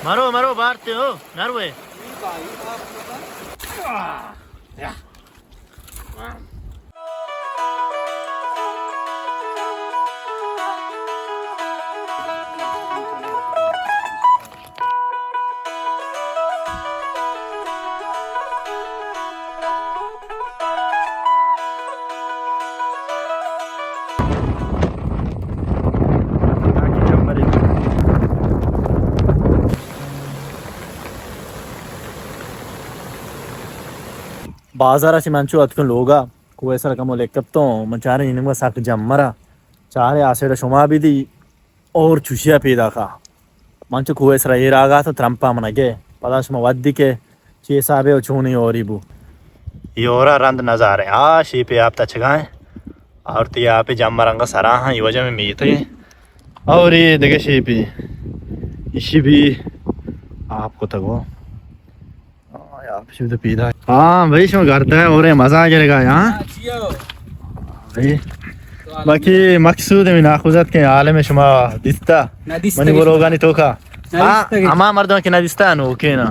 مرو، مرو، بارتے ہو، نروے۔ بازار ءَ چہ من چو اتکوں لوگ ءَ، کوہ ءِ سر ءَ کمو لیک کپتوں، من چاریں اینگا سک جمر ءَ، چاریں آ سائیڈ ءَ شما بہ دی۔ اور چوشیا پیداکا۔ من چو کوہ ءِ سرا ایر آگا تو ترمپا من گے۔ پدا شما ودی کہ چی حسابے و چونی اوری بو۔ یہ اورا رند نظارے۔ آ شیپے آپ تچگائیں۔ اور تی آپ جمر انگا سرا ہاں، یہ وجہ میں میتے۔ اور یہ دگہ شیپے۔ اشی بھی آپ کو تگو۔ ہاں یار، شو تو پیدا۔ ہاں بھائی، شما گرد ہے اور مزہ گرگا، ہاں؟ ہاں، جیو۔ بھائی، تو عالم باقی مقصود میں ناخوزت کہ عالم شما دیستا۔ نہ دیستا منی کہ بلوگانی توکا۔ نہ ہاں، دیستا کہ ہما مردم کہ نہ دیستا نو کہ نا۔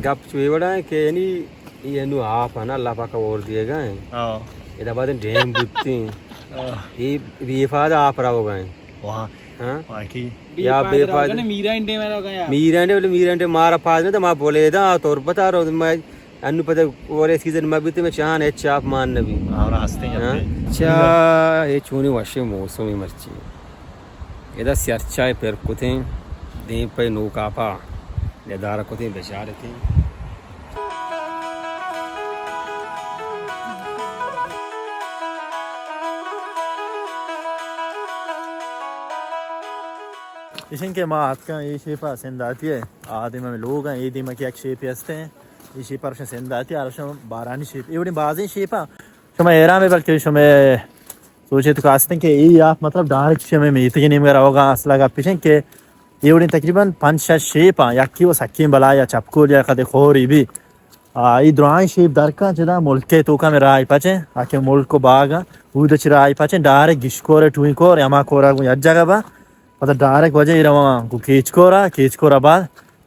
گپ چوی وڑا ہے کہ یعنی یہ نو آپ ہے نا، اللہ پاک اور دیے گا ہے۔ ہاں۔ ادا بعد ڈیم بوتی ہیں۔ ہاں۔ یہ بے فائدہ آپ رہو گئے ہیں۔ واہ۔ ہاں؟ واقعی۔ یا بے پائد۔ میرانڈے میں لوگ ہیں یار۔ میرانڈے بولے، میرانڈے مارا پاس نہ تو ما بولے دا تربت آ رو، میں انو پتہ اورے سیزن میں بیتے میں چاہاں ہے چاپ مان نبی۔ اور ہستے ہیں ہاں؟ اپنے۔ چا، یہ چونی وشے موسمی مرچی۔ ادا سیرچائے پر کتیں، دیم پہ نوکاپا ندارہ کتیں، بچارتیں۔ اشن کہ ما آتکاں اے شیپا سنداتی ہے، آ دیما میں لوگ ہیں، اے دیما کہ یک شیپے ہستے ہیں، اے شیپا روشن سنداتی، آ روشن بارانی شیپ، اے وڑیں بازیں شیپا شما حیران بے، بلکہ شما سوچے تو کاستیں کہ اے آپ مطلب ڈائریکٹ شما میتگی نیمگا روگا، اصلا گپ اشن کہ اے وڑیں تقریباً پنچ شش شیپ آں، یکی و سکیں بلا یا چپکول یا کدے خوری بی۔ آ، اے درائیں شیپ درکاں چدا ملک ءِ توکا میں راہی پچیں، آ کہ ملک و باغ آں، اود چہ راہی پچیں، ڈائریکٹ گشکور ءِ ٹوئیں کور، ہما کورا گوں یک جگہ با، پدا ڈائریکٹ وجہ ای رواں گوں کیچ کورا، کیچ کورا بعد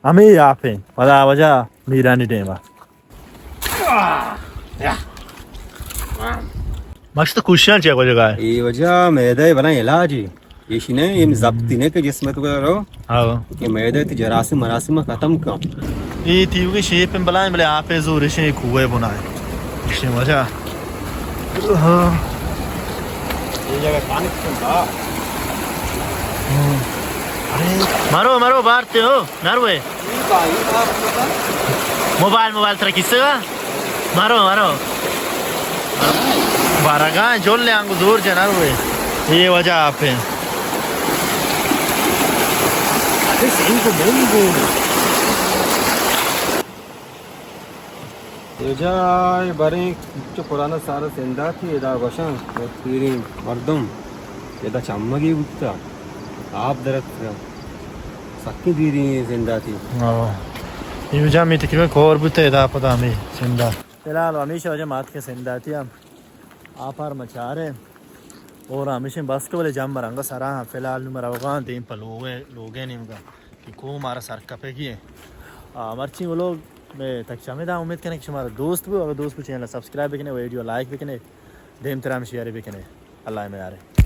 ہمے آپ ہیں، پدا وجہ میرانی ڈیم آ۔ مشت کشیاں چیا کو جگہ ہے؟ اے وجہ میدہ بنا علاج ہے۔ ایشی نہ، اے ضبطی نہ کہ جسم تو کرو۔ ہاں۔ کہ میدہ تی جراثیم مراسم ختم کن۔ اے تیوگیں شیپ بلائیں، بلے آپ زور اشیں کوہ بنا ہے۔ اشیں وجہ۔ ہاں۔ اے جگہ پانی کتن با۔ ہاں۔ ارے، مرو، مرو، بارتے ہو، نروے۔ موبائل، موبائل ترا کسے گا؟ مرو، مرو۔ بارگاں جل انگو زور جنر ہوئے۔ یہ وجہ آپ ہیں۔ یہ جا بریں چو پرانا سارا سنداتی ادا بشان پیریں مردم ادا چمگی بوتا۔ آپ درت سکی دیری سنداتی۔ ہاں۔ یہ جا میں تقریباً کور بوتا ادا پدا میں سندا۔ فی الحال ہمیشہ وجہ مات کے سنداتی ہم آپار مچارے اور ہمیشہ بس کے بلے جم برنگا سرا ہاں۔ فی الحال نو مروگاں دیم پہ لوگے، لوگے نیمگا کہ کو مارا سر کپے گی ہے۔ آ، مرچی وہ لوگ میں تک چمے دا۔ امید کنے کہ شمارا دوست بو، اگر دوست بو چینل سبسکرائب بکنے، ویڈیو لائک بکنے، دیم ترام شیئر بکنے۔ اللہ میں یارے۔